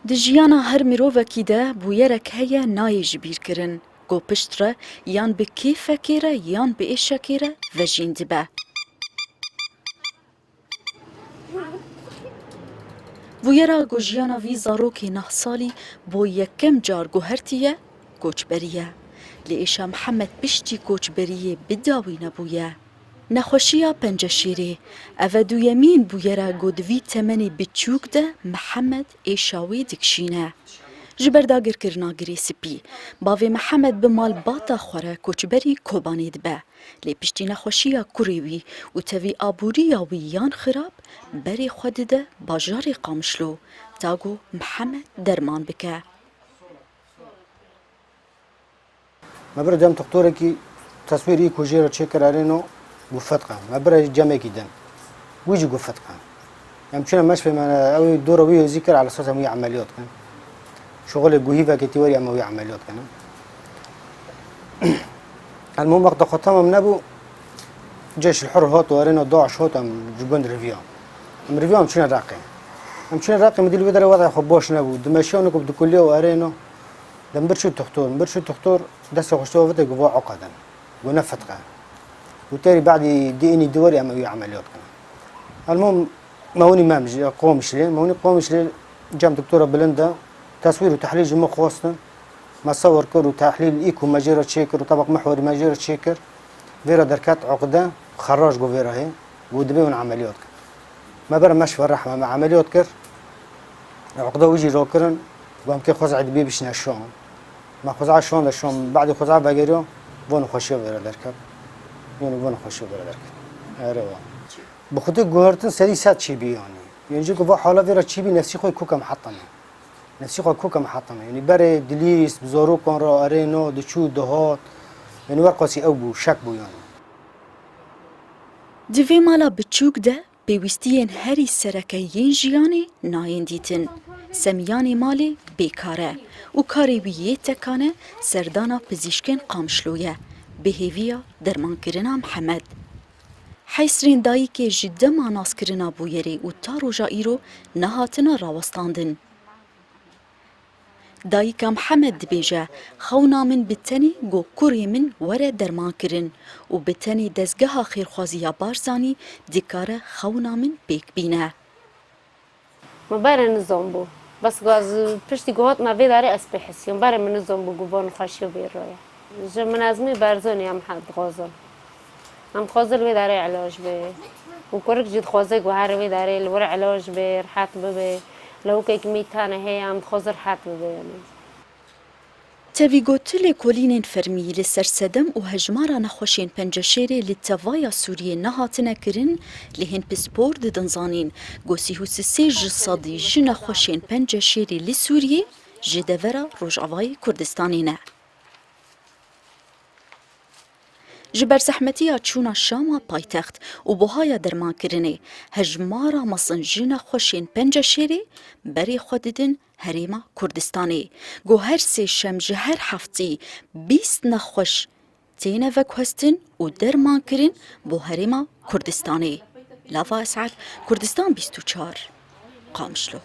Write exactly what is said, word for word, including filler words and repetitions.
Di jiyana her mirovekî de bûyerek heye nayê ji bîr kirin, ku pişt re yan bi kêfekê re yan bi êşekê re vejîn dibe. Bûyera ku jiyana vî zarokê neh salî bo yekem car guhertiye, koçberî ye. Lê êşa Mihemed piştî koçberiyê bi dawî nebûye. Nexweşiya penceşêrê, ev e duyemîn bûyer e ku di vî temenê biçûk de Mihemed êşa wê dikişîne. Ji ber dagirkirina Girê Spî, bavê Mihemed bi malbata xwe re koçberî Kobanê dibe. Lê piştî nexweşiya kurê wî û tevî aboriya wî yan xirab, berê xwe dide bajarê Qamişlo, ta ku Mihemed derman bike. Me bira cem doktorekî teswîr î ku jê re çêkir erêno, got fetqe. Me bira cemekî din. Wî jî got fetqe. Em çûne meşfê me, ew ê dora wî hêzî kir, ala esas em wî emeliyat kin. Şuxulê guhîvekê tê werî em wî emeliyat kinin. Elmûm wexta xwe tamam nebû, Ceyşul Hur hat û erêno DAIŞ hat, em ji gund riviya. Em riviya em çûne Reqê. Em çûne Reqê, min dî li wê derê wezê xwe baş nebû. Dimeşiya nikum di kulliya û erêno. Dem bir çû doktor, bir çû doktor, destê xwe şto avitê ku va oqaden. Got ne fetqe. Got terî badî di înî di werî em wî emeliyat kine. Elmûm me winî mem ji Qomişlê, me winî Qomişlê cem doktora bilind de teswîr û tehlîl ji min xwestin. Me sewir kir û tehlîl î ku me jê re çêkir û tebaq mihwerî me jê re çêkir. Vê re derket oqde, xerraş got vê re hê. Got dibê hûn emeliyat kin. Me ber meşve rehme me emeliyat kir. Oqda wî jî rakirin, got em kê xwezayê dibê bişîne şan. Me xwezayê şan de şan, badî xwezayê vegeriya, van xweşiya vê re derket. Yanî van xweşiya vê re derket. Erê wa. Bi xwedê guhertin sedî sed çêbî yanî. Yanî jî ku va hala vê re çêbî nefsî xwe kokem hetine. Nefsî xwe kokem hetine. Yanî berê dilîst, bi zarokan re erêno, diçû, dihat. Yanî wer qasî ew bû, şek bû yanî. Di vê mala biçûk de pêwîstiyên herî sereke yên jiyanê nayên dîtin. Semiyanê malê bêkar e û karê wî yê tekane serdana pizîşkên Qamişlo ye, bi hêviya dermankirina Mihemed. Hesrên dayikê ji dema naskirina bûyerê û ta roja îro nehatine rawestandin. Dayika Mihemed dibêje, xewna min bi tenê got kurê min were dermankirin û bi tenê dezgeha xêrxwaziya Barzanî dikare xewna min pêk bîne. Min berê nizan bû. Bes ku ez piştî ku hatim vê derê ez pê hesiyam. Berê min nizan bû ku van xweşiya vê re ye. Ji minezmî Barzanî em he dixwazin. Em dixwazin li wê derê ilac bê. Û kurik jî dixwaze ku here wê derê li wir ilac bê, rehet bibe. Lewkek mî tane heye, em dixwazin rehet bibe yanî. Tevî got tu lêkolînên fermî li ser sedem û hejmara nexweşên penceşêrê li tevaya Sûriyê nehatine kirin, lê hîn pispor didin zanîn, got sî û sê ji sedî ji nexweşên penceşêrê li Sûriyê ji devera Rojavayê Kurdistanê ne. Ji ber zehmetiya çûna Şama paytext û buhaya dermankirinê, hejmara mezin ji nexweşên penceşêrê berê xwe didin Herêma Kurdistanê. Got her sê şem ji her heftî bîst nexweş têne veguhestin û dermankirin bo Herêma Kurdistanê. Lava Esad, Kurdistan bîst û çar, Qamişlo.